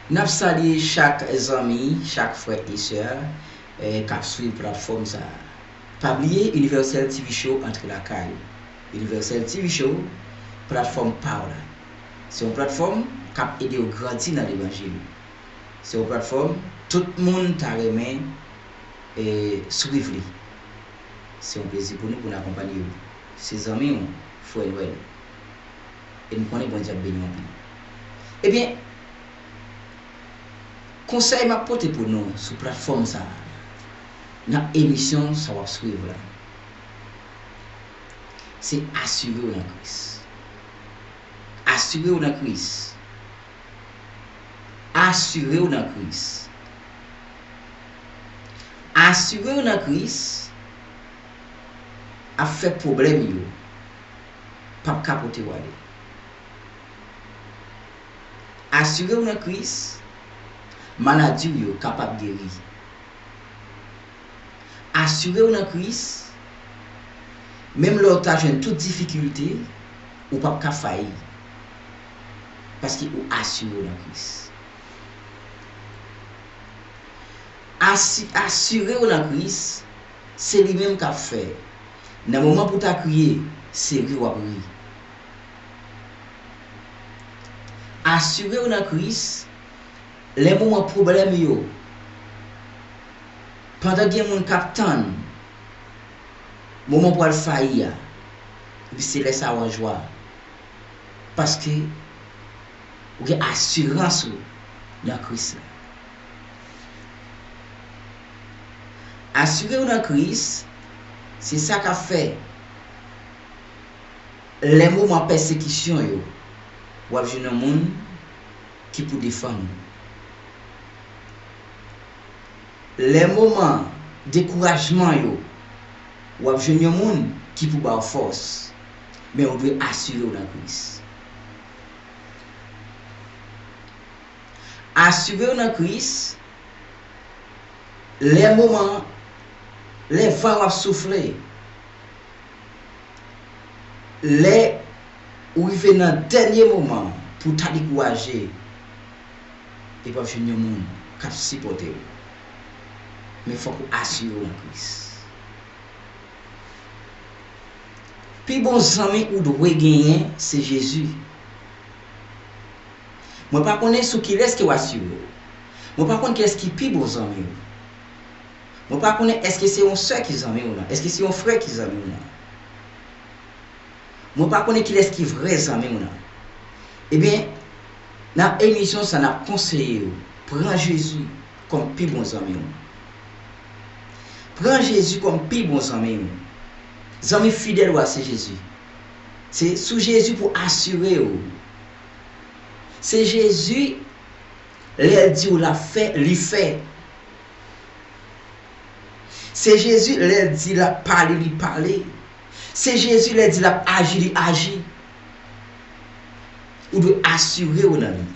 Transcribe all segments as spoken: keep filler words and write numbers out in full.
N ap salye chak zanmi, chak frè e sè, eh, k ap swiv platfòm sa a. Pa bliye, Universal T V Show antre lakay ou. Universal T V Show, platfòm pa w la. Se yon platfòm k ap ede w grandi nan levanjil. Se yon platfòm tout moun ta renmen, eh, swiv li. Se yon plezi pou nou, pou n akonpanye w. Se zanmi w, frè Nwèl. E m konnen Bondye ap beni w anpil. Ebyen, konsèy m ap pote pou nou sou platfòm sa a, nan emisyon sa w ap swiv la, se asire w nan Kris. Asire w nan Kris. Asire w nan Kris. Asire w nan Kris ap fè pwoblèm yo p ap ka pote w ale. Asire w nan Kris, maladi w yo kapab geri. Asire w nan Kris, menm lè w ta jwenn tout difikilte, ou p ap ka fayi. Paske ou asire w nan Kris. Asi-, asire w nan Kris, se li menm k ap fè. Nan moman pou w ta kriye, se ri w ap ri. Asire w nan Kris, lè moman pwoblèm yo, pandan gen moun k ap tann moman pou al fayi a, epi se lè sa a w an jwa. Paske ou gen asirans ou nan Kris la. Asire w nan Kris, se sa k ap fè lè moman pèsekisyon yo, w ap jwenn yon moun ki pou defann ou. Lè moman dekourajman yo, w ap jwenn yon moun ki pou ba w fòs. Men ou dwe asire w nan Kris. Asire w nan Kris, lè moman, lè van w ap soufle, lè ou rive nan dènye moman pou w ta dekouraje, e p ap jwenn yon moun k ap sipòte w. Men fòk ou asire w nan Kris. Pi bon zanmi ou dwe genyen, se Jezi. Mwen pa konnen sou kilès ke w asire w. Mwen pa konn kilès ki pi bon zanmi w. Mwen pa konnen èske se yon sè ki zanmi w nan, èske se yon frè ki zanmi w nan. Mwen pa konnen kilès ki vrè zanmi w nan. Ebyen, nan emisyon sa, n ap konseye w, pran Jezi kòm pi bon zanmi w. Pran Jezi kòm pi bon zanmi w. Zanmi fidèl ou a, se Jezi. Se sou Jezi pou asire w. Se Jezi, lè l di w l ap fè, li fè. Se Jezi, lè l di l ap pale, li pale. Se Jezi, lè l di l ap aji, li aji. Ou dwe asire w nan li.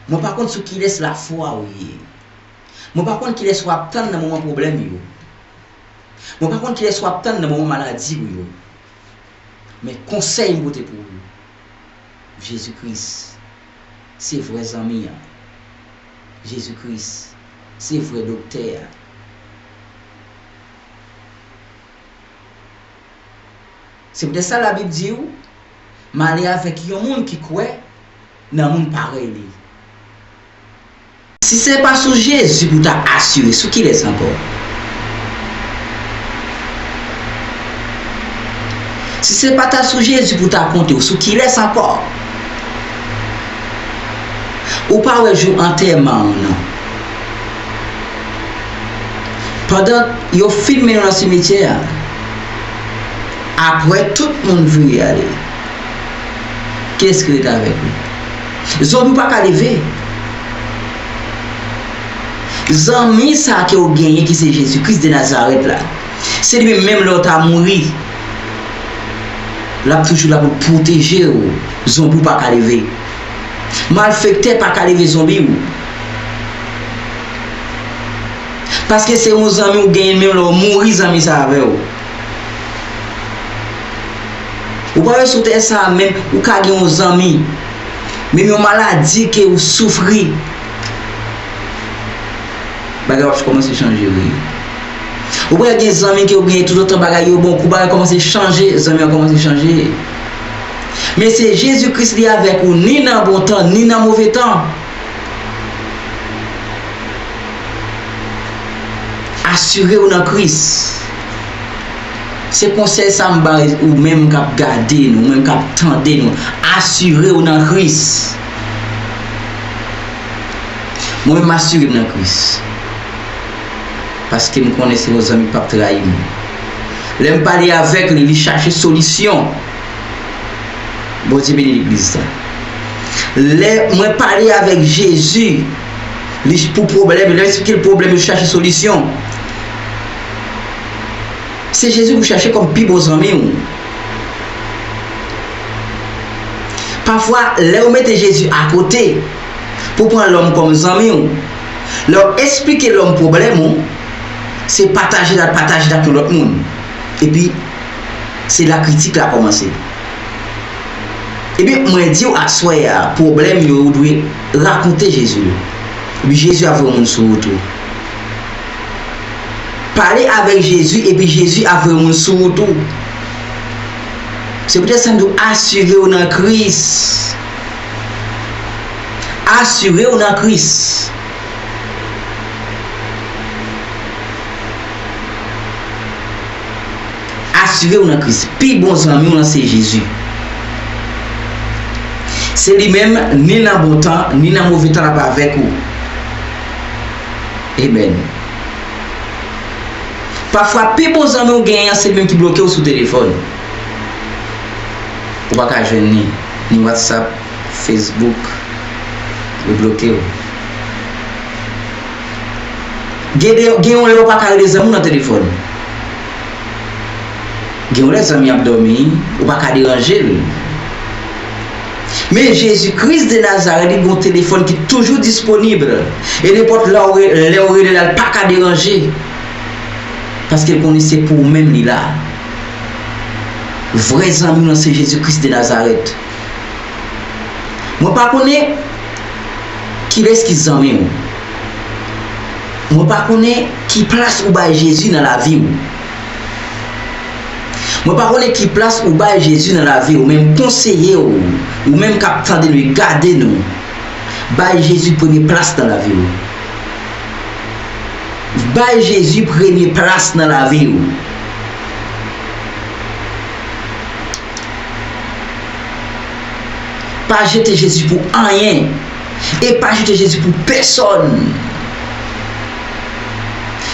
Mwen pa konn sou kilès lafwa ou ye. Mwen pa konn kilès w ap tann nan moman pwoblèm yo. Mwen pa konn kilès w ap tann nan moman maladi w yo. Men konsèy m pote pou ou, Jezi Kris se vrè zanmi an. Jezi Kris se vrè doktè a. Se poutèt sa Labib di w, "M ale avèk yon moun ki kwè nan moun parèy li." Si se pa sou Jezi pou w ta asire, sou kilès ankò? Si se pa ta sou Jezi pou w ta konte w, sou kilès ankò? Ou pa wè jou antèman an nan. Pandan yo fin mennen w nan simetyè a, apre tout moun vire ale, kilès ki rete avèk ou? Zonbi pa ka leve. Zanmi sa a ke w genyen, ki se Jezi Kris de Nazarèt la, se li menm, menm lè w ta mouri, l ap toujou la pou l pwoteje w. Zonbi w pa ka leve. Malfektè pa ka leve zonbi w. Paske se yon zanmi w genyen, menm lè w mouri, zanmi sa avè w. Ou pa wè sou tè sa a menm, ou ka gen yon zanmi, Menm yon maladi ke ou soufri, bagay w ap kòmanse chanje, wi. Ou pral gen zanmi ke w genyen toutotan bagay yo bon, kou bagay kòmanse chanje, zanmi an kòmanse chanje. Men se Jezi Kris li avèk ou, ni nan bon tan, ni nan move tan. Asire w nan Kris. Se konsèy sa m bay ou menm k ap gade nou, ou menm k ap tande nou. Asire w nan Kris. Mwen menm, m asire m nan Kris. Paske m konnen se yon zanmi k p ap trayi m. Lè m pale avèk li, li chache solisyon. Bondye beni legliz la. Lè mwen pale avèk Jezi, li pou pwoblèm, lè m esplike l pwoblèm, li chache solisyon. Se Jezi pou chache kòm pi bon zanmi w. Pafwa, lè w mete Jezi akote pou pran lòm kòm zanmi w, lè w esplike lòm pwoblèm ou, se pataje l al pataje l ak yon lòt moun. Epi, se la kritik la kòmanse. Ebyen, mwen di w aswè a, pwoblèm yo, ou dwe rakonte Jezi yo. Epi Jezi ap voye moun sou wout ou. Pale avèk Jezi, epi Jezi ap voye moun sou wout ou. Se poutèt sa m di w, asire w nan Kris. Asire w nan Kris. Asire w nan Kris. Pi bon zanmi w lan se Jezi. Se li menm, ni nan bon tan, ni nan move tan, l ap avèk ou. Amèn. Pafwa, pi bon zanmi w genyen an, se li menm ki bloke w sou telefòn. Ou pa ka jwenn li, ni WhatsApp, Facebook, yo bloke w. Gen de, gen yon lè ou pa ka rele zanmi w nan telefòn. Gen yon lè zanmi ap dòmi, ou pa ka deranje l. Men Jezi Kris de Nazarèt, li gen yon telefòn ki toujou disponib. E nenpòt lè ou re-, lè ou rele l la, l pa ka deranje. Paske l konnen se pou ou menm li la. Vrè zanmi w lan se Jezi Kris de Nazarèt. Mwen pa konnen kilès ki zanmi w. Mwen pa konnen ki plas ou bay Jezi nan lavi w. Mwen pa konnen ki plas ou bay Jezi nan lavi w, men m konseye w, ou menm k ap tande nou e gade nou, bay Jezi premye plas nan lavi w. Bay Jezi premye plas nan lavi w. Pa jete Jezi pou anyen. E pa jete Jezi pou pèsòn.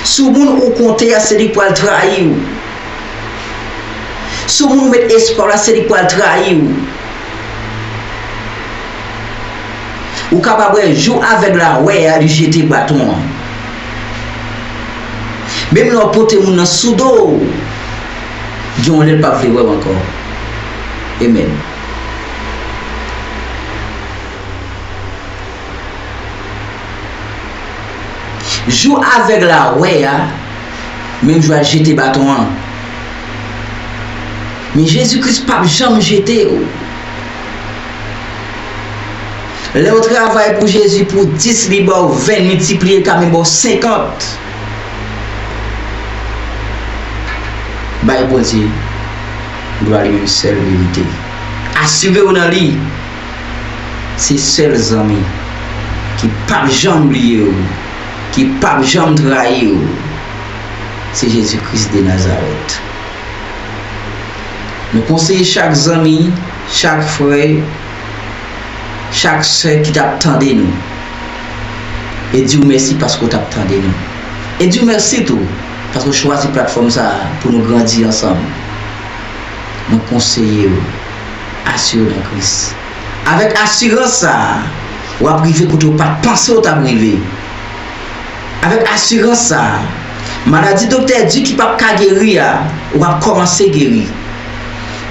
Sou moun ou konte a, se li k pral trayi w. Sou moun ou met espwa w la, se li k pral trayi w. Ou kapab wè jou avèg la wè a, li jete baton an. Menm lè w pote moun nan sou do w, gen yon lè l p ap vle wè w ankò. Amèn. Jou avèg la wè a, menm jou a jete baton an. Men Jezi Kris p ap janm jete w. Lè w travay pou Jezi pou dis, li ba w ven, miltipliye l ka menm ba w senkant. Bay Bondye glwa, li menm sèl verite. Asire w nan li. Se sèl zanmi ki p ap janm bliye w, ki p ap janm trayi w, se Jezi Kris de Nazarèt. Nou konseye chak zanmi, chak frè, chak sè ki t ap tande nou, e di w mèsi paske w t ap tande nou. E di w mèsi tou paske w chwazi platfòm sa a pou nou grandi ansanm. Mwen konseye w, asire w nan Kris. Avèk asirans sa a, w ap rive kote w pa t panse w t ap rive. Avèk asirans sa a, maladi doktè di ki p ap ka geri a, w ap kòmanse geri.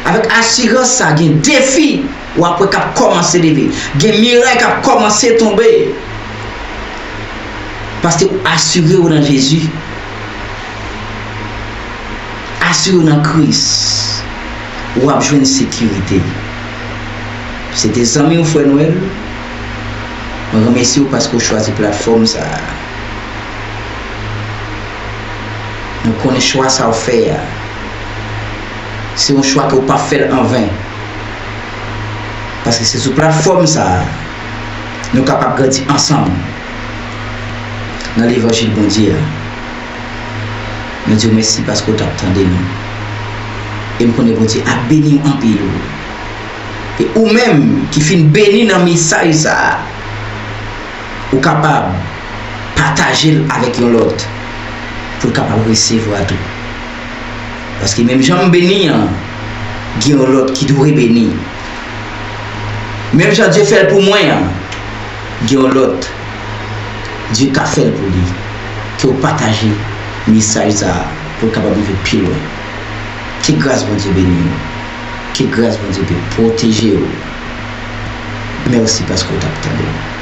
Avèk asirans sa a, gen defi w ap wè k ap kòmanse leve. Gen miray k ap kòmanse tonbe. Paske w asire w nan Jezi. Asire w nan Kris. W ap jwenn sekirite. Se te zanmi w, frè Nwèl. Mwen remèsye w paske w chwazi platfòm sa a. Nou konnen chwa sa w fè a, se yon chwa ke w p ap fè l anven. Paske se sou platfòm sa a nou kapab grandi ansanm nan levanjil Bondye a. Mwen di w mèsi paske w t ap tande nou. E m konnen Bondye ap beni w anpil. E ou menm ki fin beni nan mesaj sa a, ou kapab pataje l avèk yon lòt pou l kapab resevwa tou. Paske menm jan m beni an, gen yon lòt ki dwe beni. Menm jan Dye fè l pou mwen an, gen yon lòt Dye ka fè l pou li. Ke w pataje mesaj sa a pou l kapab rive pi lwen. Ke gras Bondye beni w. Ke gras Bondye pwoteje w. Mèsi paske w t ap tande.